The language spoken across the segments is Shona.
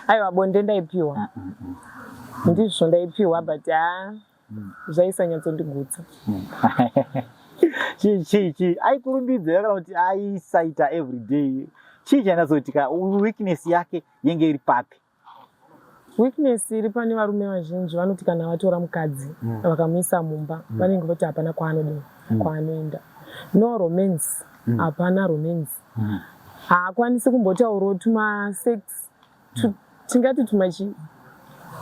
Aiwa, bonde ndaipiwa. Ndizvo, ndaipiwa, but ha, zvaisanyatsondigutsa. Chii chii chii aikurumbidza kana kuti aisaita everyday? Chii chainatsoitika? Weakness yake yenge iri papi? Weakness iri pane varume vazhinji, vanoti kana vatora mukadzi, vakamuisa mumba, vanenge voti hapana kwaanodini, kwaanoenda. No romance, hapana romance. Haakwanisi kumbotaurawo tuma sex, tingati tumachi,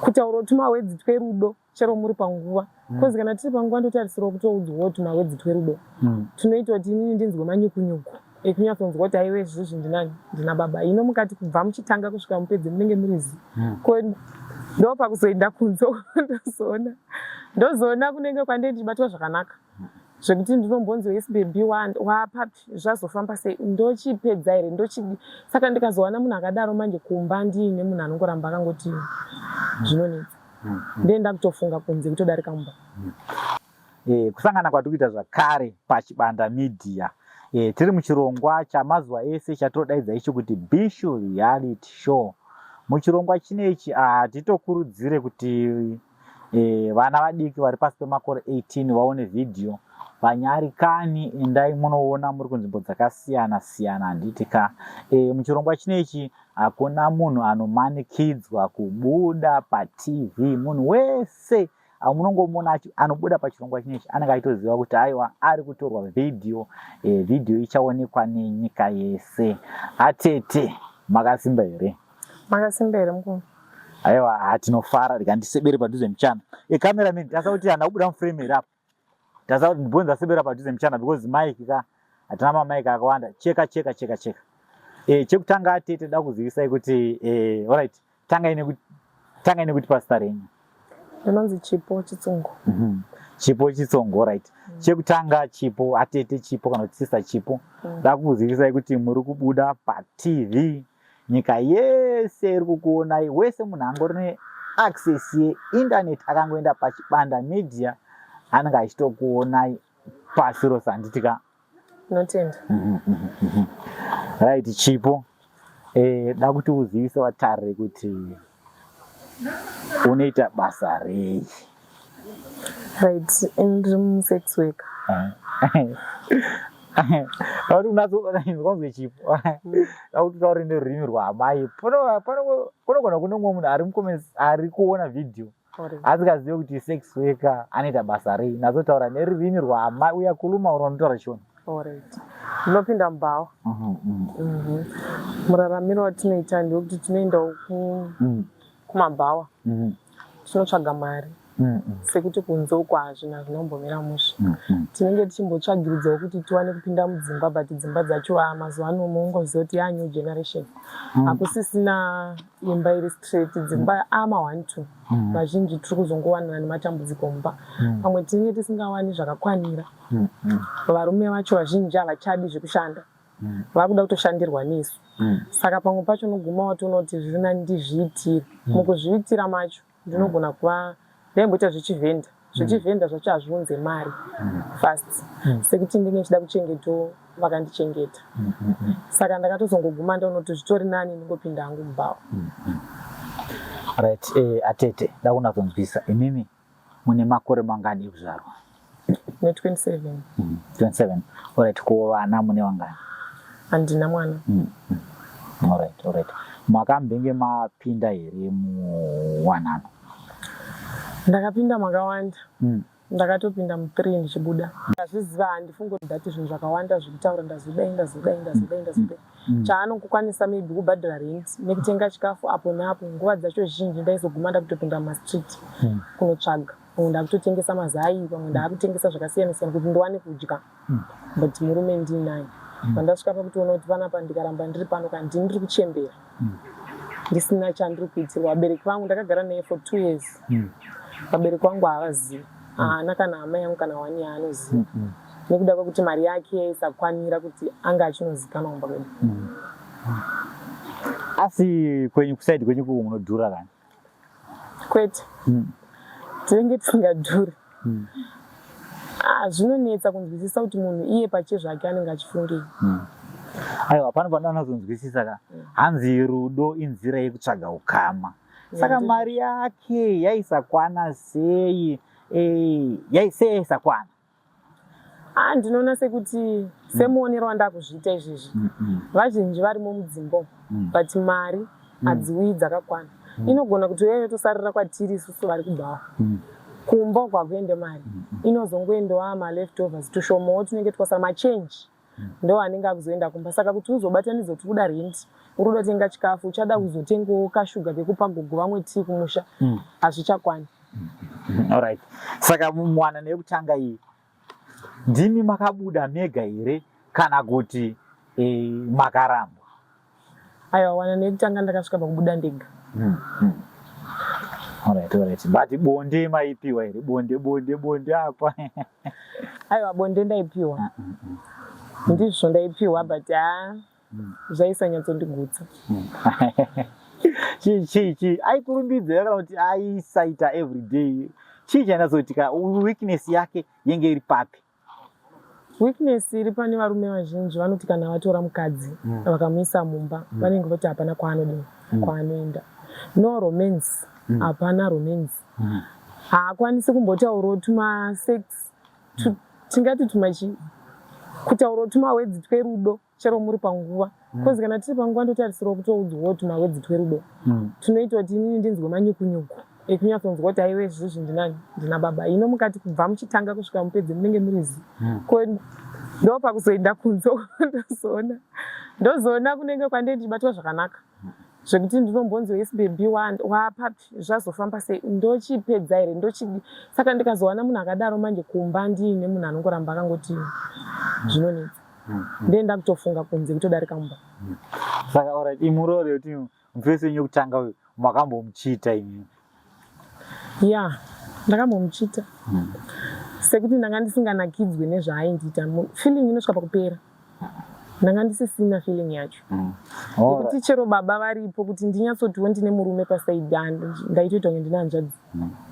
kutaurawo tumawedzi twerudo chero muri panguva, because kana tiri panguva ndotarisirawo kutoudzwawo tumawedzi twerudo tunoita kuti inini ndinzwe manyukunyuku ekunyatsonzwa kuti aiwe, izvizvi ndinani, ndina baba. Ino mukati kubva muchitanga kusvika mupedze munenge muri zi ko. Ndo pakuzoenda kunze, ndozoona kunenge kwandee ndichibatwa zvakanaka, zvekuti ndinombonzi, "Yes baby, wapapi? Zvazofamba sei? Ndochipedza here? Ndochidi?" Saka ndikazowana munhu akadaro manje kumba, ndiine munhu anongoramba akangoti zvinonetsa, ndenda kutofunga kunze kutodarika mumba. Kusangana kwatiri kuita zvakare paChibanda Media, tiri muchirongwa chamazuva ese chatinodaidza icho kuti Bishu Reality Show. Muchirongwa chinechi hatitokurudzire kuti vana vadiki vari pasi pemakore 18 vaone vhidhiyo. Vanyarikani, endai munoona muri kunzvimbo dzakasiyana siyana, handiti ka? Muchirongwa chinechi hakuna munhu anomanikidzwa kubuda paTV. Munhu wese amunongomuona anobuda pachirongwa chinechi anenge achitoziva kuti aiwa, ari kutorwa vhidhiyo. Vhidhiyo ichaonekwa nenyika yese. Atete, makasimba here? Makasimba here, mukuru? Aiwa, hatinofara. Rikandisebere padhuze muchana. Cameraman, tasa kuti hana kubuda muframe here apa? Tasa kuti ndibonza sebera padhuze muchana, because mic ka, hatina mamic akawanda. Cheka, cheka, cheka, cheka. Chekutanga atete, da kuzivisai kuti alright, tangai nekuti pasita renyu. Ndinonzi Chipo Chitsungo. Chipo Chitsongo, right. Chekutanga, Chipo, atete Chipo kana kuti Sister Chipo, da kukuzivisai kuti muri kubuda paTV, nyika yese iri kukuonai. Wese munhu angori neaccess yeinternet, akangoenda paChibanda Media, anenge achitokuonai pasi rose, handiti ka? Ndinotenda. Right, Chipo, da kuti uzivise vatariri kuti unoita basa rei. Right, ndiri musex worker. Akuti unatsokonzwe Chipo, akuti utaure nerurimi rwaamai. Kunogona kune mumwe munhu ari mucomments ari kuona vhidhiyo asingazive kuti sex worker anoita basa rei. Natsotaura nerurimi rwaamai, uyakhuluma, uri unotaura Shona. Alright, ndinopinda mubhawa. Muraramiro watinoita ndewekuti tinoendawo kumabhawa, tinotsvaga mari, sekuti kunze uko hazvina zvinombomira mushe. Tinenge tichimbotsvagiridzawo kuti tiwane kupinda mudzimba, but dzimba dzacho, a, mazuva ano mungoziva kuti yanew generation, hakusisina imba iri straight. Dzimba ama 1 2, vazhinji tiri kuzongowanana nematambudziko mumba. Pamwe tinenge tisingawani zvakakwanira. Varume vacho vazhinji havachadi zvekushanda, vakuda kutoshandirwa nesu. Saka pamwe pacho unoguma watoona kuti zviri nani ndizviitire. Mukuzviitira macho ndinogona kuva ndaimboita zvechivhenda. Zvechivhenda zvacho hazviunze mari fast, sekuti ndinge ndichida kuchengetawo vakandichengeta. Saka ndakatozongoguma ndaona kuti zvitori nani ndingopinda hangu mubhawa. Right, atete, da kunatsonzwisa, imimi mune makore mangani ekuzvarwa? Ne27. 27, alright. Ko vana mune vangani? Handina mwana. Alright. Makambenge mapinda here muwanano? Ndakapinda makawanda. Ndakatopinda mu3 ndichibuda. Ndazviziva, handifungi kuti ndati zvinhu zvakawanda zvekutaura, ndazodai, ndazodai, ndazodai, ndazodai. Chaanokukwanisa maybe kubhadhara rent nekutenga chikafu apo neapo. Nguva dzacho zhinji ndaizoguma ndakutopinda mumastreet kunotsvaga. Pamwe ndakutotengesa mazai, pamwe ndaakutengesa zvakasiyana siyana kuti ndiwane kudya, but murume ndinaye. Pandasvika pakutoona kuti panapa ndikaramba ndiri pano, kana ndini ndiri kuchembera ndisina chandiri kuitirwa. Vabereki vangu, ndakagara naye for 2 years, vabereki vangu havazivi, haana kana hama yangu kana wani yaanoziva, nekuda kwekuti mari yake yaisakwanira kuti anga achinozikanwa kumba kwedu. Asi kwenyu, kuside kwenyu kuko munodhura kani? Kwete, tinenge tisingadhuri. Ah, zvinonetsa kunzwisisa kuti munhu iye pache zvake anenge achifungei. Aiwa, pano pandanazonzwisisa ka hanzi rudo inzira yekutsvaga ukama. Saka mari yake yaisakwana sei? Eh, sei yaisakwana? Ah, ndinoona sekuti semuonero wandakuzviita izvezvi, vazhinji varimo mudzimba umu, but mari hadziuyi dzakakwana. Inogona kuti uya yotosarira kwatiri isusu vari kubhawa. Kumba uko hakuende mari, inozongoendawo maleftovers tushomawo tunenge twasara, machange ndo anenge akuzoenda kumba. Saka kuti uzobatanidza kuti kuda rent, uri kuda kutenga chikafu, uchada kuzotengawo kashuga kekupa gogo vamwe tii kumusha, hazvichakwani. Alright. Saka mwana neyekutanga iyi ndimi makabuda mega here kana kuti makarambwa? Aiwa, wana neyekutanga ndakasvika pakubuda ndega. Alright. But bonde maipiwa here? Bonde, bonde, bonde apa. Aiwa, bonde ndaipiwa, ndizvo ndaipiwa, but ha, zvaisanyatsondigutsa. Chii chii chii aikurumbidza here kana kuti aisaita everyday? Chii chainatsoitika? Weakness yake yenge iri papi? Weakness iri pane varume vazhinji, vanoti kana vatora mukadzi vakamuisa mumba, vanenge voti hapana kwaanodini, kwaanoenda. No romance, hapana romance. Haakwanisi kumbotaurawo tuma sex, tingati tumachi, kutaurawo tumawedzi twerudo chero muri panguva, because kana tiri panguva ndotarisirawo kutoudzwawo tumawedzi twerudo tunoita kuti inini ndinzwe manyukunyuku ekunyatsonzwa kuti aiwe, izvizvi ndinani, ndina baba. Ino mukati kubva muchitanga kusvika mupedze munenge muri zi ko. Ndo pakuzoenda kunze ndozoona kunenge kwandee ndichibatwa zvakanaka, zvekuti ndinombonzi, "Yes baby, wapapi? Zvazofamba sei? Ndochipedza here? Ndochidi?" Saka ndikazowana munhu akadaro manje kumba ndiine munhu anongoramba akangoti zvinonetsa, ndenda kutofunga kunze kutodarika mumba. Saka alright, imurore kuti mufesi wenyu wekutanga uyu makambomuchita imi? Ya, ndakambomuchita, sekuti ndanga ndisinganakidzwi nezvaaindiita. Feeling inosvika pakupera, ndanga ndisisina feeling yacho yekuti chero baba varipo, kuti ndinyatsotiwo ndine murume paside. Ndaitoita kunge ndine hanzvadzi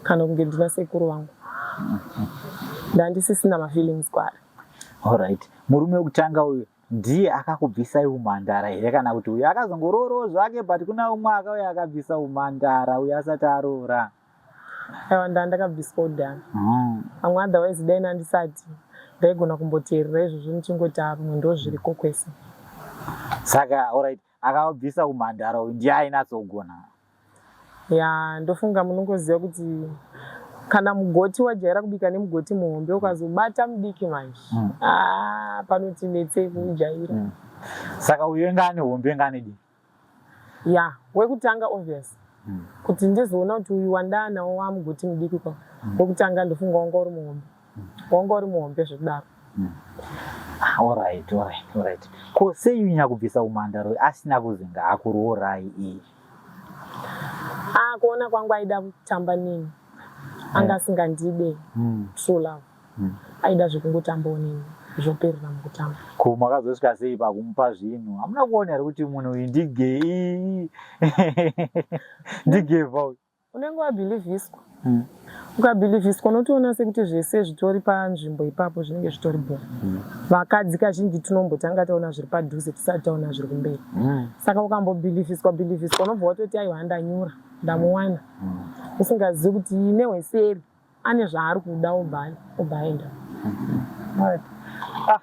kana kunge ndina sekuru vangu. Ndandisisina mafeelings kwaari. Alright, murume wekutanga uyu ndiye akakubvisai umhandara here, kana kuti uyu akazongoroorowo zvake, but kuna umwe akauya akabvisa umhandara uyu asati aroora? Aiwa, ndaa ndakabviswa kudhara. Pamwe otherwise dai nandisati ndaigona kumboteerera izvozvo ndichingoti a, pamwe ndo zviriko kwese. Saka alright, akabvisa umhandara uyu ndiye ainatsogona? Ya, ndofunga munongoziva kuti kana mugoti wajaira kubika nemugoti muhombe, ukazobata mudiki manje, ah, panoti netsei kuujaira. Saka uyu enga ane hombe, enga ane diki? Ya, wekutanga obvious. Kuti ndizoona kuti uyu wandaanawo wamugoti mudiki kwa wekutanga, ndofunga wanga uri muhombe, wanga uri muhombe zvekudaro. Alright. Ko sei nyakubvisa umhandara uyu asina kuzinga akuroorai iyi? Ah, kuona kwangu aida kutamba neni, anga asingandide true love. Aida zvekungotambawo neni, zvoperera mukutamba. Ko makazosvika sei pakumupa zvinhu? Hamuna kuona here kuti munhu uyu ndigei, ndigevha uyu? Unenge wabhilivhiswa. Ukabhilivhiswa unotoona sekuti zvese zvitori panzvimbo ipapo, zvinenge zvitori bho. Vakadzi kazhinji tinombotanga taona zviri padhuze tisati taona zviri kumberi. Saka ukambobhilivhiswa bhilivhiswa, unobva watoti, "Aiwa, ndanyura, ndamuwana," usingazivi kuti nehweseri ane zvaari kuda, obva aenda. Right. Ah,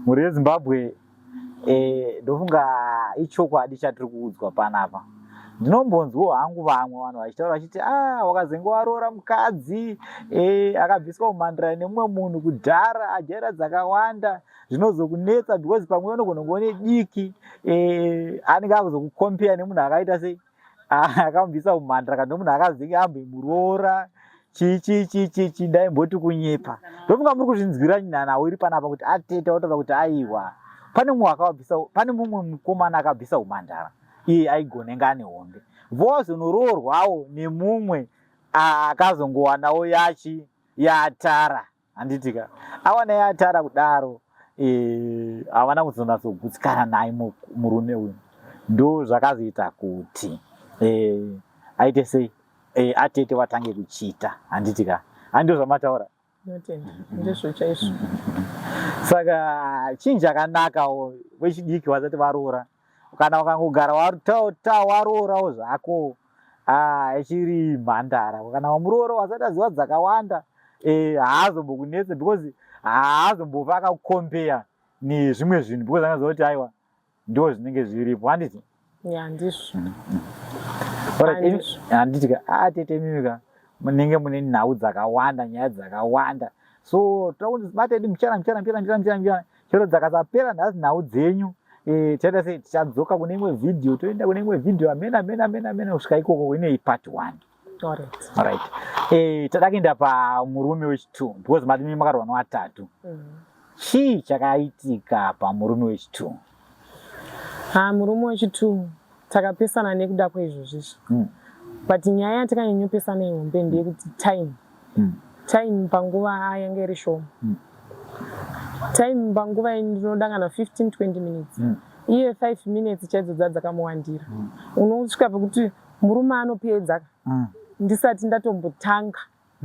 mhuri yeZimbabwe, ndofunga ichokwadi chatiri kuudzwa panapa. Ndinombonzwawo hangu vamwe vanhu vachitaura vachiti, "A, wakazenge waroora mukadzi akabviswa umhandara nemumwe munhu kudhara, ajaira dzakawanda, zvinozokunetsa," because pamwe unogona kunge une diki, anenge akuzokucompare nemunhu akaita sei, akamubvisa umhandara, kana nemunhu akazenge ambomuroora. Chii chii chii chii chii, ndaimboti kunyepa. Ndofunga muri kuzvinzwira nhau iri panapa kuti atete wataura kuti aiwa, pane mumwe akawabvisa, pane mumwe mukomana akabvisa umhandara, iye aigona ane hombe, vozonoroorwawo nemumwe akazongowanawo yachi yatara, handiti ka? Awana yatara kudaro, havana kuzonyatsogutsikana naye murume uyu. Ndo zvakazoita kuti aite sei, atete watange kuchita, handiti ka? Handi zvamataura? Ndinotenda, ndizvo chaizvo. Saka chinhu chakanakawo vechidiki vasati varoora, kana ukangogara waroorawo zvako, ah, ichiri mhandara, kana wamuroora wasati aziva dzakawanda, haazombokunetse because haazombofa akakukompeya nezvimwe zvinhu, because anoziva kuti aiwa, ndo zvinenge zviripo, handiti? Ya, ndizvo. Alright, handiti ka, atete mimi ka munenge mune nhau dzakawanda, nyaya dzakawanda, so toda kuti batedi muchana muchana muchana muchana muchana muchana, chero dzakasapera nhasi nhau dzenyu, tichaita sei? Tichadzoka kune imwe vhidhiyo, toenda kune imwe vhidhiyo, amene amene amene amene, kusvika ikoko inei part one. Alright, tada kuenda pamurume wechi2 because mati mimi makarwa nevatatu. Chii chakaitika pamurume wechi2? Ha, murume wechi2 takapesana nekuda kweizvozvizvi, but nyaya yatakanyanyopesana ihombe ndeyekuti time. Time panguva yanga iri shoma. Time panguva iyi ndinoda kana 15 20 minutes, iye 5 minutes chaidzo dza dzakamuwandira. Unosvika pekuti murume anopedza ndisati ndatombotanga.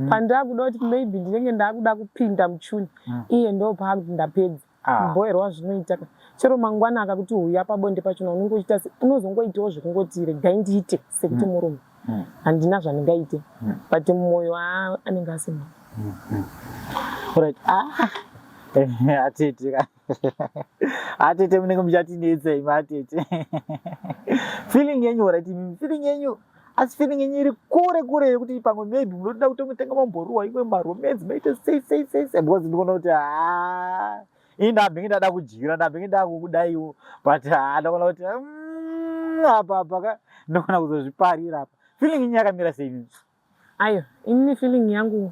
Pandakuda kuti maybe ndinenge ndakuda kupinda muchuni, iye ndo paakuti ndapedza. Mboerwa zvinoita chero mangwana akakuti uya pabonde pachona, unenge uchiita unozongoitawo zvekungoti regai ndiite sekuti murume, handina zvandingaite, but mumwoyo anenge asina. Right. Ah. Atete ka. Atete, munenge muchatinetsa imi atete. Feeling yenyu, right, feeling yenyu, asi feeling yenyu iri kure kure yekuti pamwe maybe munotoda kutomutenga mamboruwa imwe maromance, maite sei sei sei sei, because ndikuona kuti ha, ini ndambenge ndada kudyira, ndambenge ndakukudaiwo, but ha, ndakuona kuti apa apa ka ndogona kuzozviparira apa. Feeling yenyu yakamira sei mimi? Aiwa, inini feeling yangu,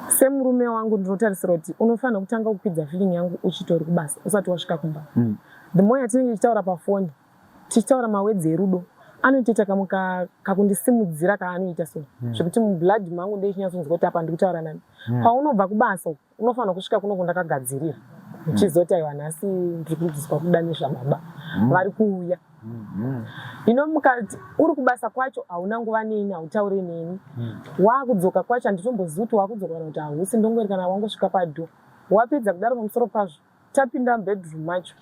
semurume wangu ndinotarisira kuti unofanira kutanga kukwidza feeling yangu uchitori kubasa, usati wasvika kumba. The more yatinenge tichitaura pafoni, tichitaura mawords erudo, anotoita kamwe kakundisimudzira kaanoita so, zvekuti mublood mangu ndechinyatsonzwa kuti apa ndikutaura nani. Paunobva kubasa uku, unofanira kusvika kuno kundakagadzirira, uchizoti aiwa, nhasi ndiri kudzidziswa kuda nezvababa vari kuuya. Ino mukati uri kubasa kwacho hauna nguva neni, hautauri neni. Waakudzoka kwacho handitombozivi kuti waakudzoka kana kuti hausi, ndongori kana wangosvika padoor wapedza kudaro. Pamusoro pazvo, tapinda mubedroom macho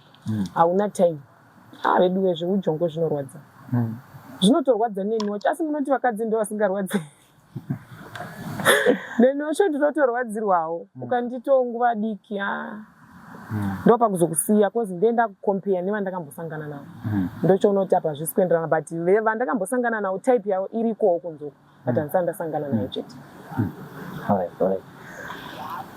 hauna time. Ah, veduwe, zveujongo zvinorwadza, zvinotorwadza neni wacho. Asi munoti vakadzi ndo vasingarwadzi? Neni wacho ndinotorwadzirwawo. Ukanditawo nguva diki, a, ndo pakuzokusiya, cause ndenda kukompeya nevandakambosangana navo, ndochoona kuti apa hazvisi kuenderana, but vandakambosangana navo type yavo irikowo kunzoko, but handisati ndasangana nayo chete. Alright.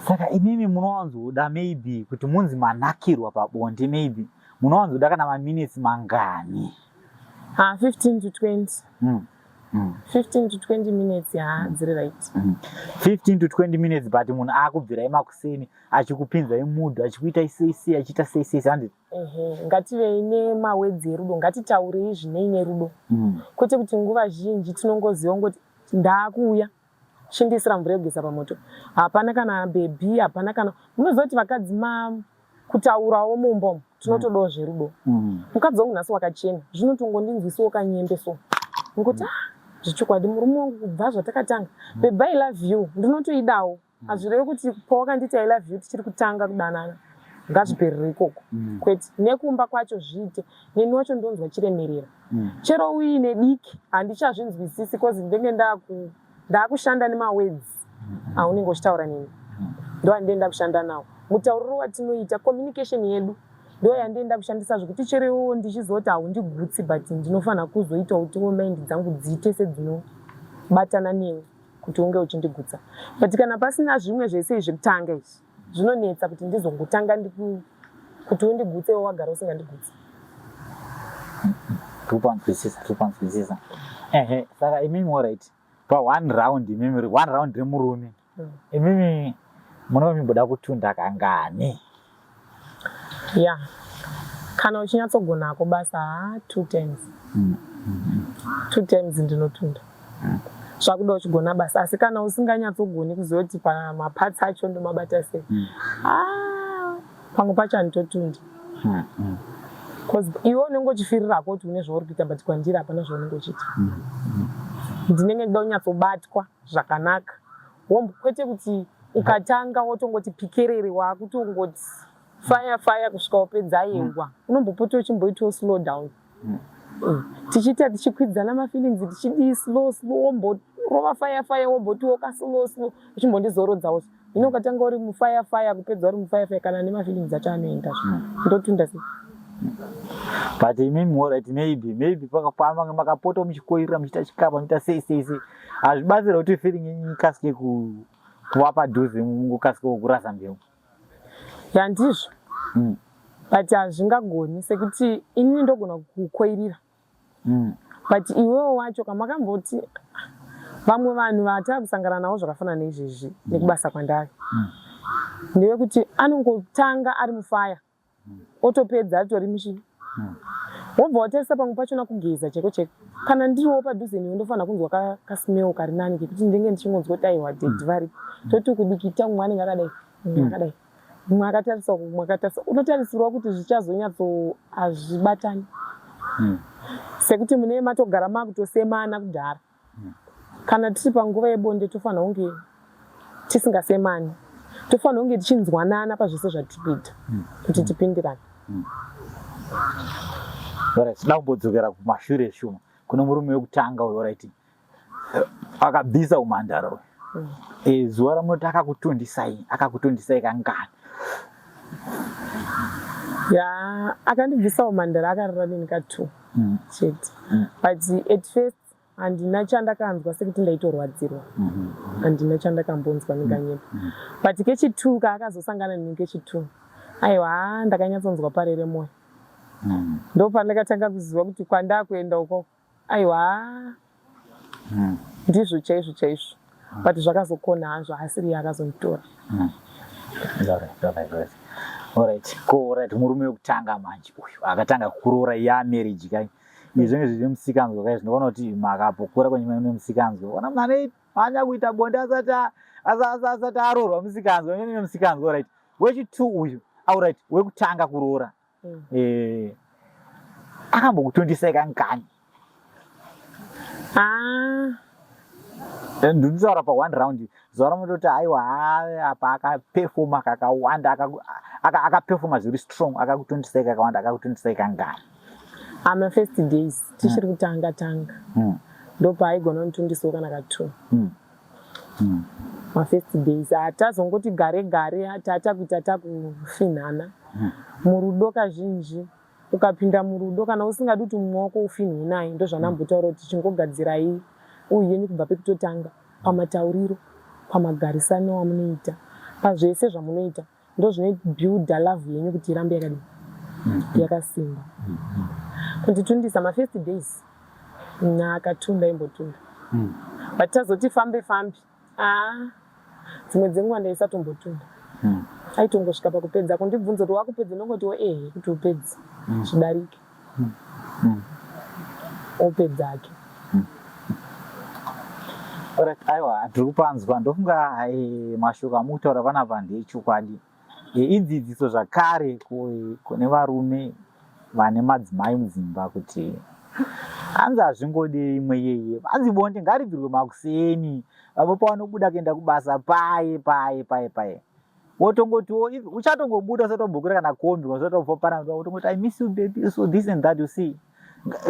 Saka imimi munowanzoda maybe kuti munzi manakirwa pabonde, maybe munowanzoda kana maminutes mangani? Ha, 15 to 20. 15 to 20 minutes, ha, dziri right. 15 to 20 minutes, but munhu akubvirai makuseni achikupinzai mudhu, achikuitai sei sei, achiita sei sei, handiti? Ehe, ngativei nemawords erudo, ngatitaurei zvinei nerudo, kwete kuti nguva zhinji tinongoziva ngoti ndaakuuya, chindisira mvura yekugeza pamoto. Hapana kana baby, hapana kana munoziva kuti vakadzi ma kutaurawo mumba umu tinotodawo zverudo. Mukadzi wangu nhasi wakachena, zvinotongondinzwisiwo kanyembe so, nekuti ah, zvechokwadi murume wangu kubva zvatakatanga, baby, I love you, ndinotoidawo. Hazvirevi kuti pawakanditi I love you tichiri kutanga kudanana ngazviperere ikoko. Kwete, nekumba kwacho zviite, neni wacho ndonzwa chiremerera. Chero uine diki handichazvinzwisisi, cause ndenge ndakushanda nemawords aunenge uchitaura neni, ndo andenda kushanda nawo. Mutauriro watinoita, communication yedu ndo yandienda kushandisa, zvekuti chero iwowo ndichizoti haundigutsi, but ndinofanira kuzoitawo kutiwo mind dzangu dziite sedzinobatana newe kuti unge uchindigutsa. But kana pasina zvimwe zvese zvekutanga izvi, zvinonetsa kuti ndizongotanga kuti undigutse iwe wagara usingandigutsi. Tiripanzwisisa, tiripanzwisisa. Ehe, saka imimi, alright, pa one round imimi, one round remurume, imimi munenge mimboda kutunda kangani? Ya, kana uchinyatsogonako basa, ha, two times. Two times ndinotunda, zvakuda uchigona basa. Asi kana usinganyatsogoni kuziva kuti pamaparts acho ndomabata sei, ah, pamwe pacho handitotundi, cause iwe unenge uchifirirako kuti une zvauri kuita, but kwandiri hapana zvaunenge uchiita. Ndinenge ndida kunyatsobatwa zvakanaka, kwete kuti Ukatanga wotongoti pikerere, waakutongoti fire fire kusvika wapedza. Aiwa, unombopota uchimboitawo slow down. Tichiita tichikwidzana mafeelings, tichidii, slow slow, womborova fire fire, wombotiwo kaslow slow, uchimbondizorodzawo. Hino ukatanga uri mufire fire, kupedza uri mufire fire, kana nemafeelings acho anoenda. Ndotunda sei? But imimi, alright, maybe pakapamba makapota muchikoirira, muchiita chikapa, muchiita sei sei sei, hazvibatsira kuti feeling yenyu ikasike kuva padhuze, mungokasike kurasa mbeu? Yandizvo. But hazvingagoni, sekuti inini ndogona kukoirira, but iwewo wacho kamakamboti vamwe vanhu vatava kusangana navo zvakafanana neizvezvi nekubasa kwandari, ndevekuti anongotanga ari mufire, otopedza atori muchii. Wobva watarisa pamwe pachona kugeza cheko cheko, kana ndiriwo padhuze newe, ndofanira kunzwa kasmell kari nani, kekuti ndinge ndichingonzwa kuti aiwa, daddy varipo. Toti kudikita, mumwe anenge akadai, mumwe akadai, mumwe akatarisa uku, mumwe akatarisa. Unotarisirwa kuti zvichazonyatso hazvibatani, sekuti mune matogara makutosemana kudhara. Kana tiri panguva yebonde, tofanira kunge tisingasemani, tofanira kunge tichinzwanana pazvese zvatiri kuita kuti tipindirane. Alright, tinoda kumbodzokera kumashure shuma kune murume wekutanga uyo, right, akabvisa umhandara uyu. Zuva ramunoti akakutundisai, akakutundisai kangani? Ya, akandibvisa umhandara akarara neni ka2 chete. But at first handina chandakanzwa, sekuti ndaitorwadzirwa. Handina chandakambonzwa, ndinganyepa. But kechi2, kaakazosangana neni kechi2, aiwa, ndakanyatsonzwa parere mwoyo. Ndo pandakatanga kuziva kuti kwandakuenda ukoko, aiwa, ndizvo chaizvo chaizvo. But zvakazokona hazvo, asiri akazonditora. Alright, ko right, murume wekutanga manje uyu akatanga kuroora yamarriage kai, izvi zvinenge zviri musikanzwa kai, zvinoona kuti makapokura kwenyuma nemusikanzwa, ona munhu ane kuita bonde asati aroorwa, musikanzwa nemusikanzwa. Right, wechi2 uyu, alright, wekutanga kuroora, akambokutundisai kangani? Ah. Ndinotaura pa one round, zuva ramutoti aiwa, apa akapefoma kakawanda, akapefoma zviri strong, akakutundisai kakawanda, akakutundisai kangani? Ama first days tichiri kutanga tanga, ndopaaigona kunditundisawo kana ka2. Mafirst days. Hatazongoti gare gare tatakuita takufinhana murudo. Kazhinji ukapinda murudo, kana usingadi kuti mumwe wako ufinhwe naye, ndozvanambotaura kuti chingogadzirai uyu yenyu kubva pekutotanga, pamatauriro, pamagarisano amunoita, pazvese zvamunoita, ndozvinobuilda love yenyu kuti irambe yakadii, yakasimba. Kunditundisa mafirst days, nakatunda imbotunda, but tazoti fambe fambe, aa, dzimwe dzenguva ndaisatombotunda. Aitongosvika pakupedza kundibvunza kuti wakupedza, ndongotiwo ehe, kuti upedze zvidarike, opedzake. Alright, aiwa, tiri kupanzwa. Ndofunga mashoko amukutaura panapa ndeechokwadi. Idzidziso zvakare kune varume vane madzimai mudzimba kuti hanzi hazvingodi imwe yeye, hanzi bonde ngaribvirwe makuseni vavo pavanobuda kuenda kubasa, paye paye paye paye, wotongotiwo uchatongobuda usatombokura kana kombi, usatobva, wotongoti, "I miss you, baby," so this and that, you see,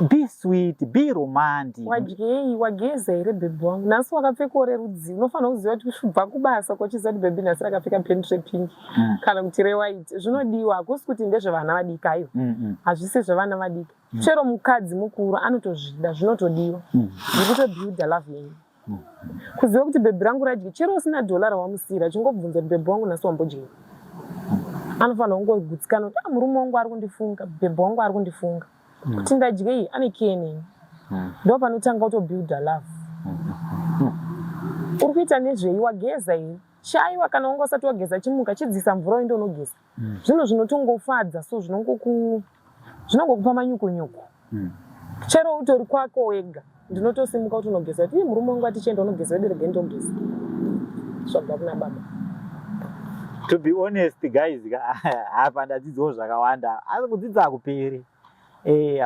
be sweet, be romantic. Wadyei? Wageza here, baby wangu? Nhasi wakapfekawo rerudzi? Unofanira kuziva kuti kubva kubasa kwachiziva kuti baby nhasi rakapfeka penti repink kana kuti rewhite. Zvinodiwa, hakusi kuti ndezvevana vadiki, aiwa. Hazvisi zvevana vadiki. Chero mukadzi mukuru anotozvida, zvinotodiwa. Ndikutobuilda love yenyu, kuziva kuti baby rangu radyi. Chero usina dhola rawamusiyira, chingobvunza kuti, "Baby wangu, nhasi wambodyei?" Anofanira kungogutsikana kuti, "Ah, murume wangu ari kundifunga, baby wangu ari kundifunga kuti ndadyei, ane care neni." Ndo panotanga kutobuilda love. Uri kuita nezvei? Wageza here? Chaiwa, kana wanga usati wageza, chimuka, chidzisa mvura uende unogeza. Zvinhu zvinotongofadza, so zvinongokupa manyukunyuku. Chero utori kwako wega, ndinotosimuka kuti unogeza, kuti, "Ii, murume wangu atichienda unogeza wedu, regai ndogeza." Zvabva kuna baba. To be honest, guys, apa ndadzidzawo zvakawanda, asi kudzidza hakuperi.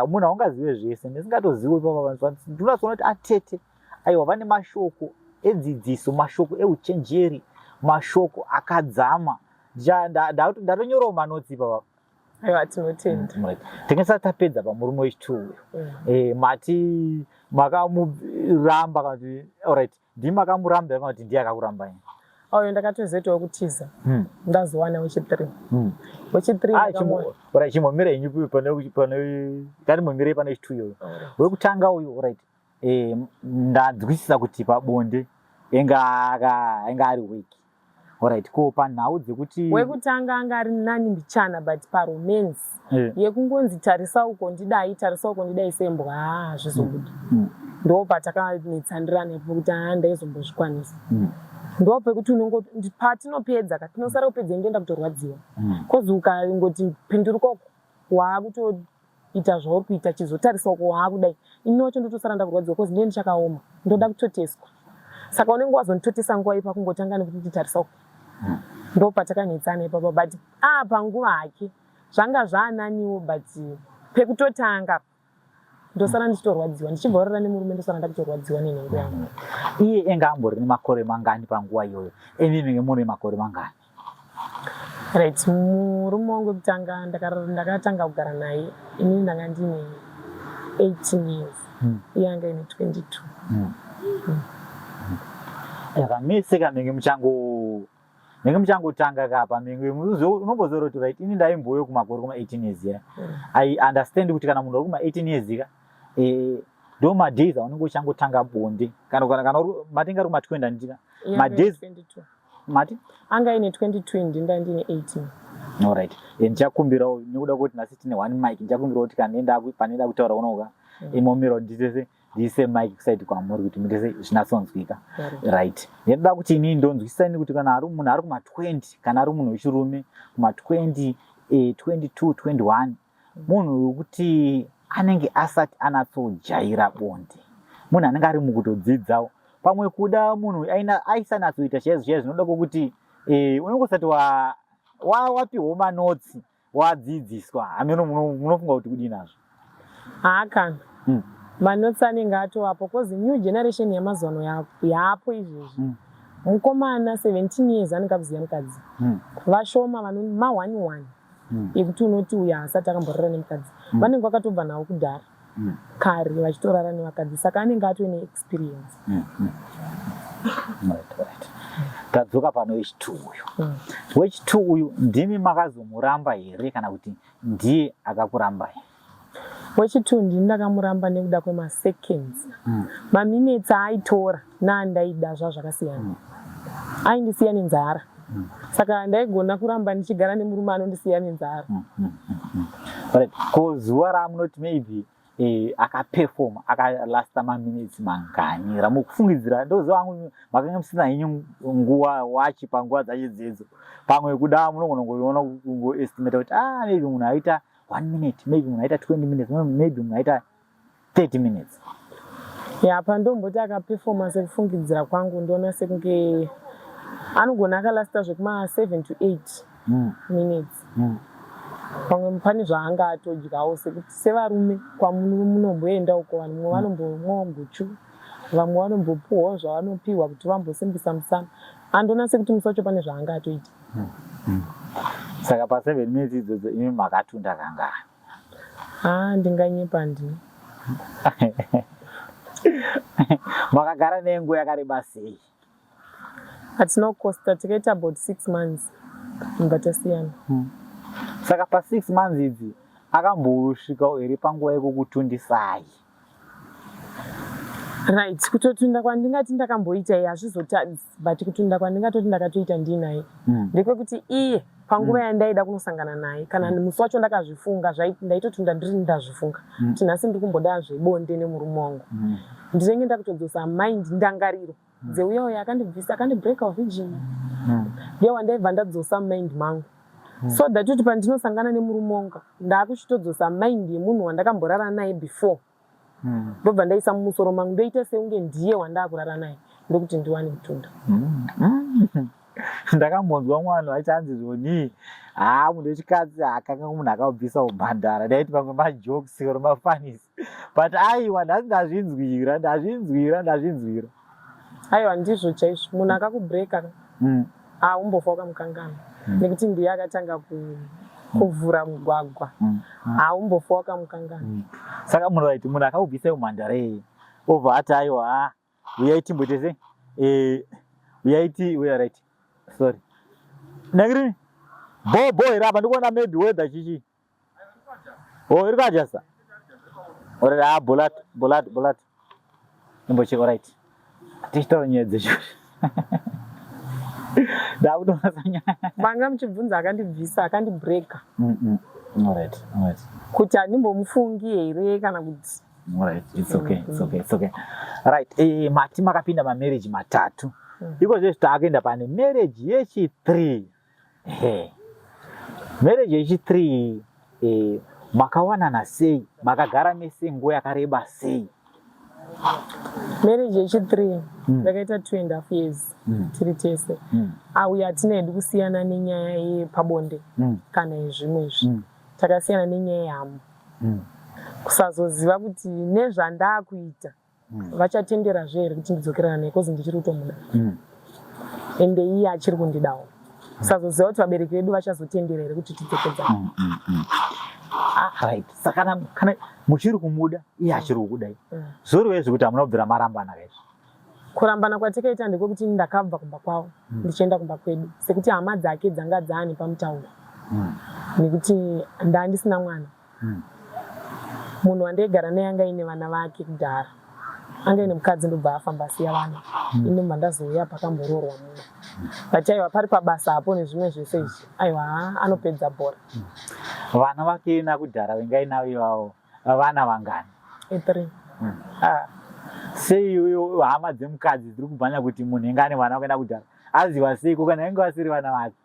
Munhu haungazive zvese. Ndisingatozivi ipapa, ndinozoona kuti atete, aiwa, vane mashoko edzidziso, mashoko euchenjeri. mashoko akadzama. Ndatonyorawo manotsi ipapa. Aiwa, tinotenda. Tinge tapedza pamurume wechitwo uyu. Mati makamuramba kana kuti, alright, ndimi makamuramba kana kuti ndiye akakurambai? Auyo ndakatozoitawo kutiza. Ndazowana wechi3. Wechi3. Ah, alright, chimbomira henyu pane kandimbomirei pane wechitwo iyoyo. Wekutanga uyu, alright, ndanzwisisa kuti pabonde enga ari weak. Alright, ko panhau dzekuti Wekutanga anga ari nani mbichana, but paromance yekungonzi tarisa uko ndidai, tarisa uko ndidai sembwa, haa, hazvizobudi. Ndo patakanetsandirana ipo kuti haa, ndaizombozvikwanisa. Ndo pekuti unongo patinopedza ka, tinosara kupedza, ndoenda kutorwadziwa 'cause ukangoti pinduruka uko, waakutoita zvauri kuita, chizotarisa uko, waakudai, ini wacho ndotosara ndakurwadziwa 'cause ndee ndichakaoma, ndoda kutoteswa. Saka unenge wazonditotesa nguva ipa kungotanga nekuti nditarisa uko. Ndo patakanetsana ipapo, but panguva hake zvanga zvaananiwo, but pekutotanga ndosara ndichitorwadziwa, ndichibva warara nemurume, ndosara ndakutorwadziwa nenhengo yangu. Iye enga ambori nemakore mangani panguva iyoyo? Imi menge mune makore mangani? Right, murume wangu wekutanga ndakatanga kugara naye inini ndanga ndine 18 years. Iye anga ine 22. Saka mese ka menge muchangotanga kapa menge unombozora kuti, right, ini ndaimbouyo kumakore kuma 18 years ya. I understand kuti kana munhu ari kuma 18 years ka, ndo madays aunenge uchangotanga bonde, kana matenga ari kuma 20, handitika? Iye anga ine Madays 22. Mati? Anga ine 22, ndinda ndine 18. Alright, ndichakumbirawo nekuda kwekuti nhasi tine one mic, ndichakumbirawo kuti kana panenda kutaura unoka imomirawo, nditese ndiise mic kuside kwamuri kuti mutese zvinatsonzwika. Right, ndinoda kuti inini ndonzwisisa ini kuti kana ari munhu ari kuma20, kana ari munhu wechirume kuma20, 22, 21, munhu wekuti anenge asati anatsojaira bonde, munhu anenge ari mukutodzidzawo, pamwe kuda munhu aisanatsoita chaizvo chaizvo, zvinoda kwokuti unenge usati wapiwo manotsi, wadzidziswa. Hameno munofunga kuti kudii nazvo? Haa, kana manotsi anenge atovapo, 'cause new generation yamazuva ano yaapo izvezvi, mukomana 17 years anenge akuziva mukadzi. Vashoma vano ma1 1 yekuti unoti uyu haasati akamborara nemukadzi. Vanenge vakatobva navo kudhara kare vachitorara nevakadzi, saka anenge atone experience. Right. Tadzoka pano wechitwo uyu. Wechitwo uyu, ndimi makazomuramba here kana kuti ndiye akakurambai? Wechitwo ndini ndakamuramba nekuda kwemaseconds. Maminutes aaitora naandaida zvazvakasiyana. Aindisiya nenzara, saka ndaigona kuramba ndichigara nemurume anondisiya nenzara? Right. Ko zuva ramunoti maybe akaperforma, akalasta maminutes mangani ramukufungidzira? Ndoziva hangu makanga musina henyu nguva wachi panguva dzacho dzedzo, pamwe kuda munogona kungoona, kungoestimata kuti ah, maybe munhu aita one minute, maybe munhu aita 20 minutes, maybe munhu aita 30 minutes. Ya, pandomboti akaperforma, sekufungidzira kwangu ndoona sekunge anogona akalasta zvekuma 7 to 8 minutes. Pamwe pane zvaanga atodyawo, sekuti sevarume kwamunomboenda uko, vanhu mumwe vanombomwawo guchu, vamwe vanombopuhwawo zvavanopiwa kuti vambosimbisa musana. Andoona sekuti musi wacho pane zvaanga atoita. Saka pa7 minutes idzodzo imi makatunda kangani? Haa, ndinganyepa ndini. Makagara nenguva yakareba sei? Hatina kukosta, tikaita about 6 months, mbva tasiyana. Saka pa6 months idzi akambosvikawo here panguva yekukutundisai? Right, kutotunda kwandingati ndakamboita iye hazvizotadzi, but kutunda kwandingatoti ndakatoita ndinaye ndekwekuti iye panguva yandaida kunosangana naye, kana musi wacho ndakazvifunga, ndaitotunda ndiri ndazvifunga kuti nhasi ndiri kumboda zvebonde nemurume wangu, ndinenge ndakutodzosa mind, ndangariro dzeuya uyo akandibvisa, akandibreaka virgin, ndiye wandaibva ndadzosa mumind mangu, so that kuti pandinosangana nemurume wangu ndaakuchitodzosa mind yemunhu wandakamborara naye before, ndobva ndaisa mumusoro mangu, ndoita seunge ndiye wandaakurara naye, ndokuti ndiwane kutunda. Ndakambonzwa mwana achanzi zvoni, haa, munhu wechikadzi akanga munhu akabvisa umhandara. Ndaiti pamwe majokes or mafunnies, but aiwa, nhasi ndazvinzwira, ndazvinzwira, ndazvinzwira. Aiwa, ndizvo chaizvo. Munhu akakubreaka Haumbofa wakamukanganwa nekuti ndiye akatanga kuvhura mugwagwa. Haumbofa wakamukanganwa. Saka munhu, right, munhu akakubvisai umhandara iyi, obva ati, "Aiwa, ah, uyai timboite sei, uyai ti uya." Right, sorry, nakirini bo bo here apa ndikuona maybe weather chichi. Oh, iri kuadjusta. Alright, ah, bolat bolat bolat, imbocheka. Right, tichitaura nyaya dzecho, ndakutonasa nyaya. Manga muchibvunza akandibvisa, akandibreaka. Alright. Kuti handimbomufungi here kana kuti? Alright, it's okay, it's okay, it's okay. Right, mati makapinda mamarriage matatu. Iko zvezvi taakuenda pane marriage yechi3. Ehe. Marriage yechi3, makawanana sei? Makagara mese nguva yakareba sei? Marriage yechi3 ndakaita 2.5 years tiri tese. Auya hatina hedu kusiyana nenyaya yepabonde kana yezvimwe izvi. Takasiyana nenyaya yehama, kusazoziva kuti nezvandaakuita vachatenderazve here kuti ndidzokerana naye, 'cause ndichiri kutomuda ende iye achiri kundidawo. Kusazoziva kuti vabereki vedu vachazotendera here kuti tidzokedzana. Ah, right. Saka kana muchiri kumuda, iye achiri kukudai. Zvoreva izvi kuti hamuna kubvira marambana kaizvi? Kurambana kwatakaita ndekwekuti ndakabva kumba kwavo ndichienda kumba kwedu, sekuti hama dzake dzanga dzaane pamutauro nekuti ndaa ndisina mwana. Munhu wandaigara naye anga aine vana vake kudhara, anga aine mukadzi, ndobva afamba asiya vana. Inobva ndazouya pakamboroorwa mumwe, but aiwa, pari pabasa apo nezvimwe zvese izvi, aiwa, haa, anopedza bhora. Vana vake nakudhara vengai navo ivavo, vana vangani? E3. Ah, sei iyoyo hama dzemukadzi dziri kubhanya kuti munhu inga ane vana kuenda kudhara? Aziva seiko kana inge vasiri vana vake?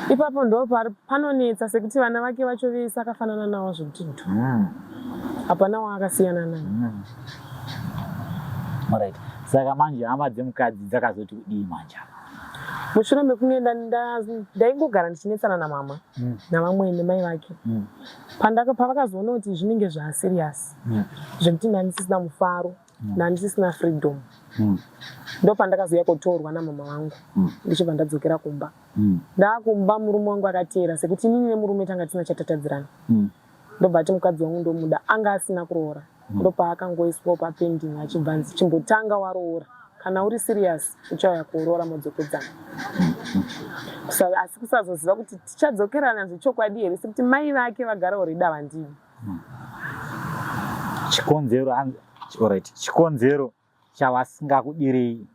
Ipapo ndo panonetsa, sekuti vana vake vacho vese akafanana navo zvekuti dhu, hapana waakasiyana naye. Alright. Saka manje hama dzemukadzi dzakazoti kudii manje? Mushure mekunge ndaingogara ndichinetsana namama navamwene mai vake, pavakazoona kuti zvinenge zvaserious zvekuti ndandisisina mufaro, ndandisisina freedom, ndo pandakazouya kotorwa namama vangu, ndichibva ndadzokera kumba. Ndaakumba, murume wangu akateera, sekuti inini nemurume tanga tisina chatatadzirana. Ndobva ati mukadzi wangu ndomuda, anga asina kuroora. Ndopaakangoiswawo papending, achibva nzi, "Chimbotanga waroora, kana uri serious uchauya kuroora modzokedzana." Asi kusazoziva kuti tichadzokerana zvechokwadi here, sekuti mai vake vagara already havandidi. Chikonzero, alright, chikonzero chavasingakudirei,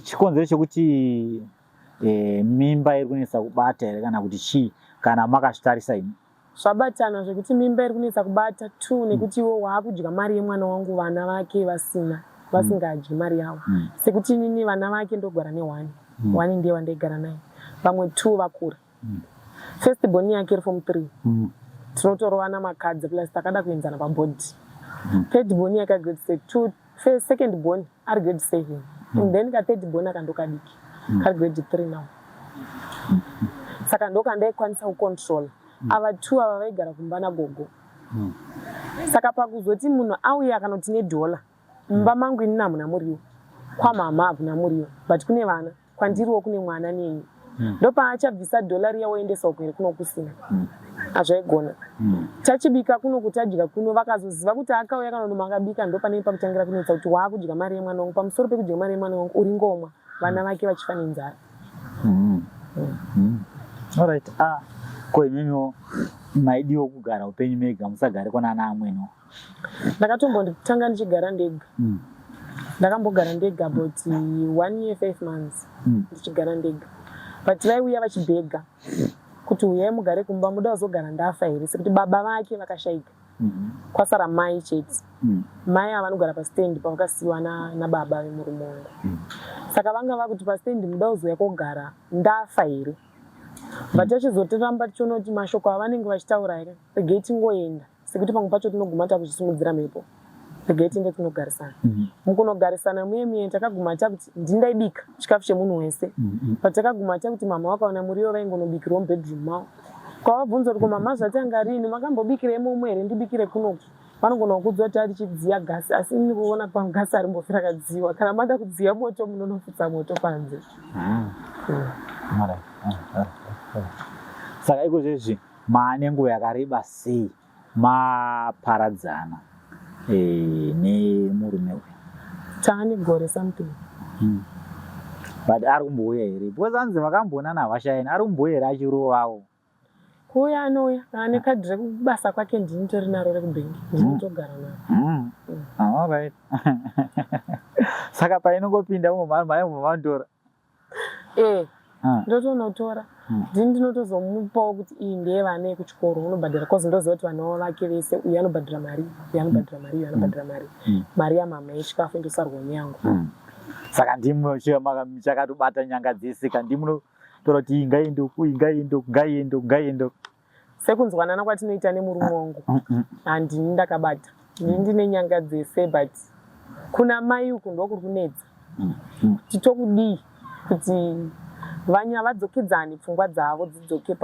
chikonzero chekuti mimba iri kunetsa kubata here, kana kuti chii, kana makazvitarisa imi? Zvabatana zvekuti mimba iri kunetsa kubata two, nekuti iwo waakudya mari yemwana wangu, vana vake vasina, vasingadyi mari yavo. Sekuti inini vana vake ndogara neone, one ndiye wandaigara naye, vamwe two vakura. First born yake iri form three, tinotorovana makadzi, plus takada kuenzana pabhodhi. Third born yake grade two, second born ari grade seven, and then kathird born aka ndokadiki, kari grade three now. Saka ndokandaikwanisa kucontrola. Ava two ava vaigara kumba nagogo. Saka pakuzoti munhu auya akanoti nedhola mumba mangu, inini hamuna muriwo, kwamama hakuna muriwo, but kune vana, kwandiriwo kune mwana neni, ndopaachabvisa dhola riya woendesa uko here kuno kusina? Hazvaigona. Tachibika kuno, kutadya kuno, vakazoziva kuti akauya kana kuti makabika, ndo panenge pakutangira kunetsa kuti waakudya mari yemwana wangu. Pamusoro pekudya mari yemwana wangu, uri ngomwa, vana vake vachifa nenzara. Alright. Ah, ko imimiwo maidiwo kugara upenyu mega, musagare kwana ana amweniwo? Ndakatombotanga ndichigara ndega. Ndakambogara ndega about one year 5 months ndichigara ndega, but vaiuya vachibhega kuti, "Uyai mugare kumba, muda kuzogara ndafa here?" Sekuti baba vake vakashaika, kwasara mai chete. Mai ava vanogara pastendi pavakasiyiwa nababa vemurume wangu. Saka vanga vakuti pastendi, "Muda kuzouya kogara ndafa here?" But tachizotiramba tichiona kuti mashoko avanenge vachitaura here, regai tingoenda, sekuti pamwe pacho tinoguma takuzvisimudzira mhepo. Regai tiende tinogarisana. Mukunogarisana muye muye, takaguma takuti ndindaibika chikafu chemunhu wese, but takaguma takuti mama vakaona muriwo vaingonobikirwa mubedroom mavo. Kwavabvunza kuti, "Ko mama, zvatanga rini? Makambobikira imomo here? Ndibikire kunoku." Vanogona kukuudza kuti arichidziya gasi, asi ini kuona kwangu gasi harimbofi rakadziyiwa. Kana mada kudziya moto munonofutsa moto panze. Saka iko zvezvi maane nguva yakareba sei maparadzana eh, nemurume uyu? Taane gore something. But ari kumbouya here? Because anzi vakamboonana havashayani, ari kumbouya here achirovawo? Kuuya anouya kana ane kadhi rekubasa kwake, ndini tori naro rekubhengi, ndini togara naro. Alright. Saka painongopinda maimbomanditora? Eh, ndotonotora. Ndini ndinotozomupawo kuti iyi ndeyevana yekuchikoro, unobhadhara, cause ndoziva kuti vana vake vese, uyu anobhadhara mari, uyu anobhadhara mari, uyu anobhadhara mari. Mari yamama yechikafu indosarwa neyangu. Saka ndimi chakatobata nyanga dzese ka, ndimi munotora kuti iyi ngaiende uku, iyi ngaiende uku, ngaiende uku, ngaiende uku. Sekunzwanana kwatinoita nemurume wangu, handini ndakabata, ndini ndine nyanga dzese, but kuna mai uku ndokuri kunetsa kuti tokudii kuti vanya vadzokedzane, pfungwa dzavo dzidzoke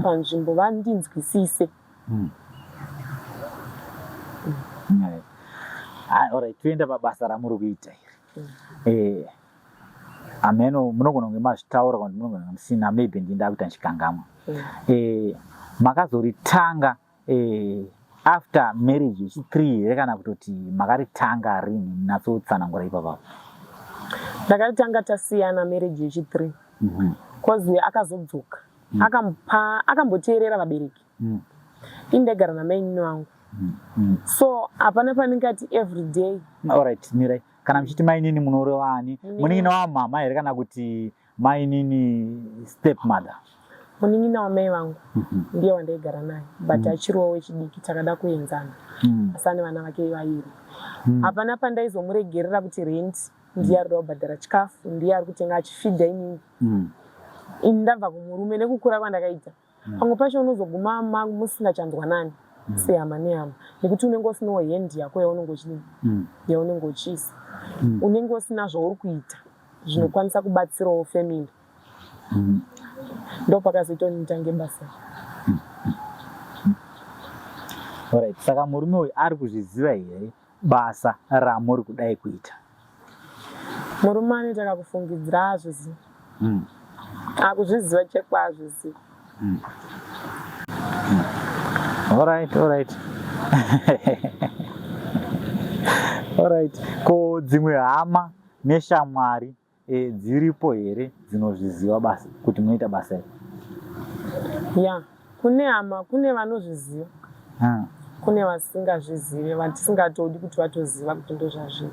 panzvimbo, vandinzwisise. Alright, toenda pabasa ramuri kuita iri. Ameno munogona kunge mazvitaura kana kuti munogona kunge musina, maybe ndini ndakuita ndichikangamwa. Makazoritanga after marriage yechi3 here, kana kutoti makaritanga rini? Natsotsanangura ipapapo. Ndakaritanga tasiyana marriage yechi3, cause akazodzoka, akampa akamboteerera vabereki. Ini ndaigara namainini vangu, so hapana pandingati every day. Alright, mirai. Kana muchiti mainini munorevani? Munin'ina wamama here, kana kuti mainini step mother? Munin'ina wamai vangu ndiye wandaigara naye, but achiriwo wechidiki, takada kuenzana, asi ane vana vake vairi. Hapana pandaizomuregerera kuti rent ndiye ari kuda kubhadhara, chikafu ndiye ari kutenga, achifidha inini. Ini ndabva kumurume nekukura kwandakaita. Pamwe pacho unozoguma musingachanzwanani sehama nehama, nekuti unenge usinawo hand yako yaunenge uchidini, yaunenge uchiisa, unenge usina zvauri kuita zvinokwanisa kubatsirawo family. Ndo pakazoita kuti nditange basa. Alright, saka murume uyu ari kuzviziva here basa ramuri kudai kuita? Murume anoita kakufungidzira, azviziva. Akuzviziva chekwa azviziva. Alright. Ko dzimwe hama neshamwari dziripo here dzinozviziva basa, kuti munoita basa iri? Ya, kune hama, kune vanozviziva, kune vasingazvizive, vatisingatodi kuti vatoziva kuti ndozvazviri.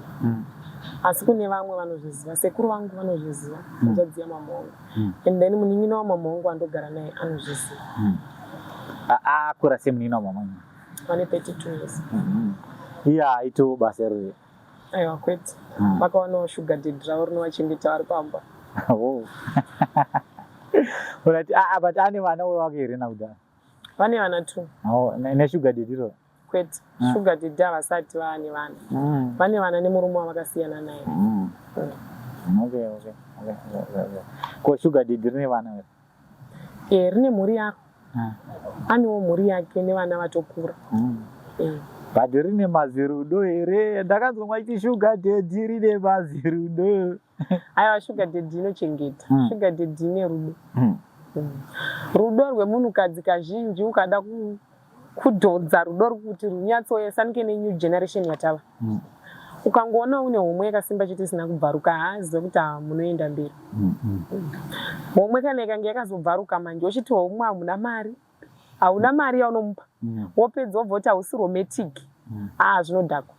Asi kune vamwe vanozviziva. Sekuru vangu vanozviziva, hanzvadzi yamama wangu, and then munin'ina wamama wangu andogara naye anozviziva. Akura semunin'ina wamama? Vane 32 years. Iye haaitiwo basa iroro? Aiwa, kwete. Vakawanawo sugar daddy ravo rinovachengeta vari pamba. Oh. Alright, but ane vana wake here nakudhara? Vane vana two. Oh, nesugar daddy iro? Kwete. Sugar daddy havasati vaane vana. Vane vana nemurume wavakasiyana naye. Okay. Ko sugar daddy rine vana here? E, rine mhuri yaro. Anewo mhuri yake nevana vatokura. E. But rine mazirudo here? Ndakanzwa mwaiti sugar daddy rine mazirudo. Aiwa, sugar daddy inochengeta. Sugar daddy ine rudo. Rudo rwemunhukadzi kazhinji ukada kudhonza rudo rwekuti runyatsouya, sanike nenew generation yatava. Ukangoona une homwe yakasimba chete isina kubvaruka, haaziva kuti munoenda mberi. Homwe kana ikange yakazobvaruka manje, uchiti homwe hamuna mari, hauna mari yaunomupa, wopedza wobva kuti hausi romantic, aa, zvinodhakwa.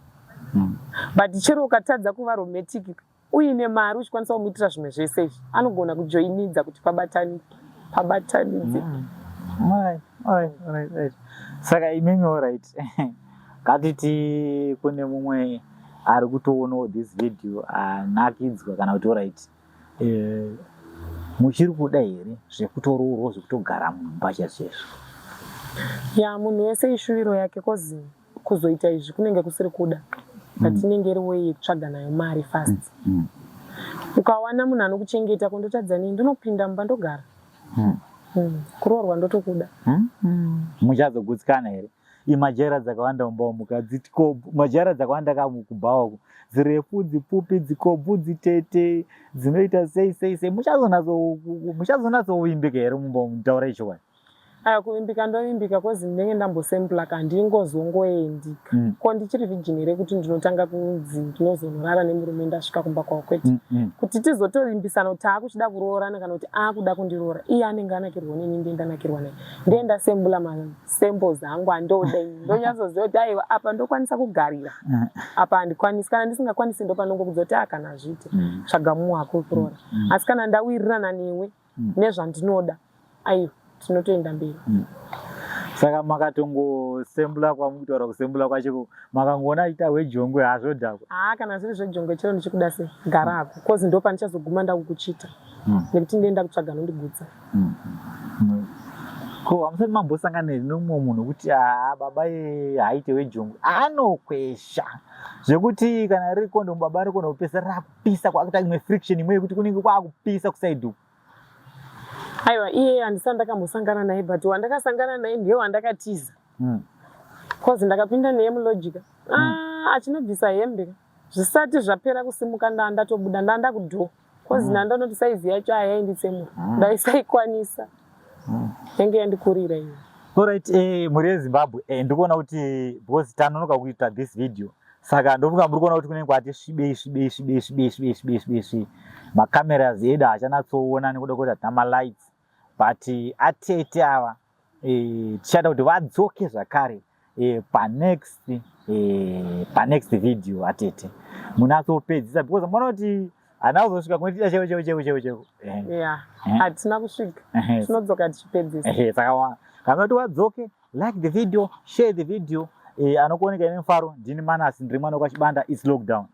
But chero ukatadza kuva romantic uine mari, uchikwanisa kumuitira zvimwe zvese izvi, anogona kujoinidza kuti pabatanike, pabatanidze. Alright. Saka imimi, alright, ngatiti kune mumwe ari kutoonawo this video anakidzwa, kana kuti, alright, muchiri kuda here zvekutoroorwa, zvekutogara mumba chaizvo? Ya, munhu wese ishuviro yake, cause kuzoita izvi kunenge kusiri kuda, but inenge iri way yekutsvaga nayo mari fast. Ukawana munhu anokuchengeta, kundotadza nei? Ndinopinda mumba ndogara. Kuroorwa ndotokuda. Muchazogutsikana here? Imajaira dzakawanda mumba umu ka dzikobvu majaira dzakawanda ka kubhawa uku dzirefu dzipfupi dzikobvu dzitete dzinoita sei sei sei muchazonatsovimbika here mumba umu taurai chokwadi. Aya kuvimbika ndovimbika kozi ndinenge ndambosembula ka handingozongoendi ka mm. Ko ndichiri virgin here kuti ndinotanga kunzi ndinozonorara nemurume ndasvika kumba kwavo kwete mm, mm. Kuti tizotovimbisana kuti taakuchida kuroorana kana kuti aakuda kundiroora iye anenge anakirwa neni ndiye ndanakirwa naye ndiye ndasembula masamples angu andoda ini ndonyatsoziva kuti aiwa apa ndokwanisa kugarira mm. Apa handikwanisi kana ndisingakwanisi ndopanongokudza kuti akana hazviite mm. Tsvaga mumwe wako wekuroora mm. Asi kana ndawirirana newe nezvandinoda aiwa tinotoenda mberi. Saka makatongosembula kwamukutaura kusembula kwacho makangoona achiita hwejongwe hazvodhakwa. Haa kana zviri zvejongwe chero ndichikuda sei gara hako kozi ndo pandichazoguma ndakukuchita nekuti ndiye ndakutsvaga anondigutsa. Ko hamusati mambosangana here nomumwe munhu wekuti haa baba iyeye haaite wejongwe anokwesha zvekuti kana riri kondomu baba rikona kupesa rakupisa kwakuita imwe friction imwe yekuti kunenge kwakupisa kusaidi uku. Aiwa iye handisati ndakambosangana naye but wandakasangana naye ndiye wandakatiza. Cause ndakapinda naye mulogica mm. Ah, achinobvisa hembe zvisati zvapera kusimuka ndaa ndatobuda ndaa ndakudhoo cause mm. ndandonoti saizi yacho ayainditsemura mm. Ndaisaikwanisa mm. Yange yandikurira iyo. Alright, eh, mhuri yeZimbabwe eh, ndikuona kuti because tanonoka kuita this video saka ndofunga muri kuona kuti kunenge kwati svibei svibei svibei svibei svibei svibei svibei svibei macameras edu haachanatsoona nekuda kwekuti hatina malights but atete ava eh, tichada kuti vadzoke zvakare eh, panext eh, panext video atete munatsopedzisa because muona kuti hana kuzosvika kunotiita cheko cheko cheko cheko cheko. Yeah, hatina kusvika, tinodzoka tichipedzisa. Saka kana kuti wadzoke like the video, share the video. Anokuoneka ine mufaro ndini Manas, ndiri mwana wekwaChibanda. Its lockdown.